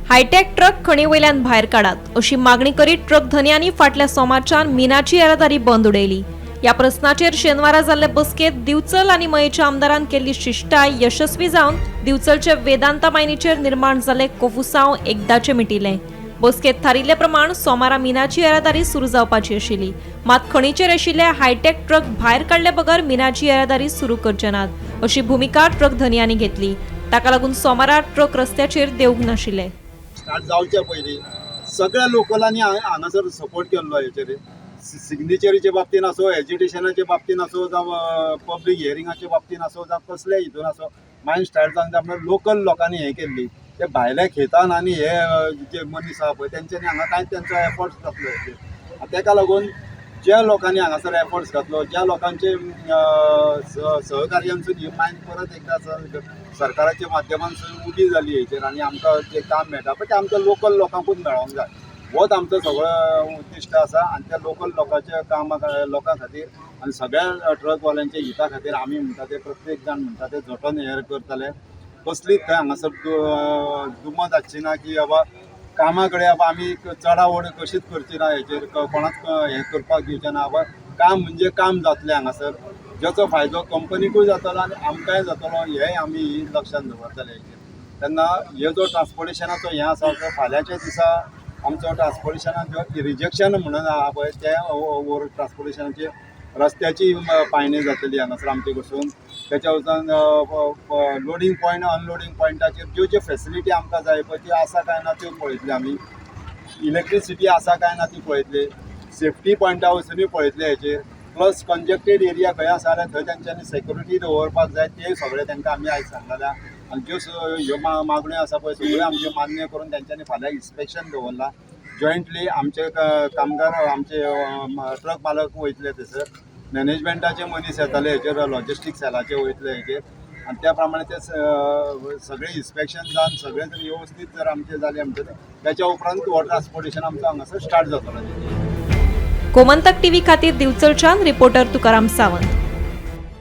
Hi-tech truck खणी वयल्यान भायर काडात अशी मागणी करीत ट्रक धनयांनी फाटल्या सोमारच्यान मिनाची येरादारी बंद उडयली. ह्या प्रस्नाचेर शेनवारा जाल्ले बसकेंत दिवचल आनी मयेच्या आमदारान केल्ली शिश्टाय यशस्वी जावन दिवचलचे वेदांता मायनीचेर निर्माण जाल्ले कोफुसांव एकदाचें मिटिलें. बसकेंत थारिल्ले प्रमाण सोमारा मिनाची येरादारी सुरू जावपाची आशिल्ली. मात खणीचेर आशिल्ले हायटेक ट्रक भायर काडले बगर मिनाची येरादारी सुरू करचे नात अशी भुमिका ट्रक धनयांनी घेतली. ताका लागून सोमारा ट्रक रस्त्याचेर देंवूंक नाशिल्ले. स्टार्ट जावच्या पयलीं सगळ्या लोकलांनी हांगासर सपोर्ट केल्लो हेचेर. सिग्नेचरीच्या बाबतीन आसो, एजिटेशनाच्या बाबतीन आसो, जावं पब्लीक हियरिंगाच्या बाबतीन आसो, जावं कसल्या हितून आसो, मायन स्टार्ट जावन जाय म्हणून लोकल लोकांनी हें केल्ली. ते भायल्या खेतान आनी हे जे मनीस आहा पळय, तेंच्यांनी हांगा कांयच तेंचो एफर्ट्स जातलो हेचेर. आनी तेका लागून ज्या लोकांनी हांगासर एफर्ट्स घातलो, ज्या लोकांचे सहकार्यानसून ही मायन परत एकदां सरकाराच्या माध्यमांसून उबी जाली हेचेर आनी आमकां जें काम मेळटा पळय, तें आमकां लोकल लोकांकूच मेळोंक जाय, होच आमचो सगळो उद्दिश्ट आसा. आनी त्या लोकल लोकांच्या कामा लोकां खातीर आनी सगळ्या ट्रकवाल्यांच्या हिता खातीर आमी म्हणटा ते प्रत्येक जाण म्हणटा ते झटोन हें करतले. कसलीच थंय हांगासर दुमत आसची ना की बाबा कामा कडेन बाबा आमी चडावड कशीच करची ना हेचेर, कोणाक हें करपाक दिवचें ना. बाबा काम म्हणजे काम जातलें हांगासर, ज्याचो फायदो कंपनीकूय जातलो आनी आमकांय जातलो, हेंय आमी लक्षांत दवरतले हेचेर. तेन्ना हे जो ट्रान्सपोर्टेशनाचो हें आसा, तो फाल्यांच्या दिसा आमचो ट्रान्सपोर्टेशनाचो रिजेक्शन म्हणून आहा पळय, तें ओवर ट्रान्सपोर्टेशनाची रस्त्याची पायणी जातली हांगासर आमचे कडसून. तेच्या वचून लोडींग पॉयंट, अनलोडींग पॉयंटाचेर ज्यो ज्यो फेसिलिटी आमकां जाय पळय, त्यो आसा काय ना त्यो पळयतले आमी. इलेक्ट्रिसिटी आसा काय ना ती पळयतले. सेफ्टी पॉयंटा वचुनूय पळयतले हेचेर. प्लस कंजक्टेड एरिया खंय आसा जाल्यार थंय तेंच्यांनी सेक्युरिटी दवरपाक जाय, ते सगळे तांकां आमी आयज सांगलें. आनी ज्यो ह्यो मागण्यो आसा पळय, सगळ्यो आमच्यो मान्य करून तेंच्यांनी फाल्यां इन्स्पेक्शन दवरलां. जॉयंटली आमचे कामगार, आमचे ट्रक मालक वयतले थंयसर, मॅनेजमेंटाचे मनीस येतले हेचेर, लॉजिस्टीक सेलाचे वयतले हेचेर. आनी त्या प्रमाणे ते सगळें इन्स्पेक्शन जावन सगळें जर व्यवस्थीत जर आमचें जालें म्हणटकीर त्याच्या उपरांत हो ट्रान्सपोर्टेशन आमचो हांगासर स्टार्ट जातलो. गोमंतक टीव्ही खातीर दिवचलच्यान रिपोर्टर तुकाराम सावंत.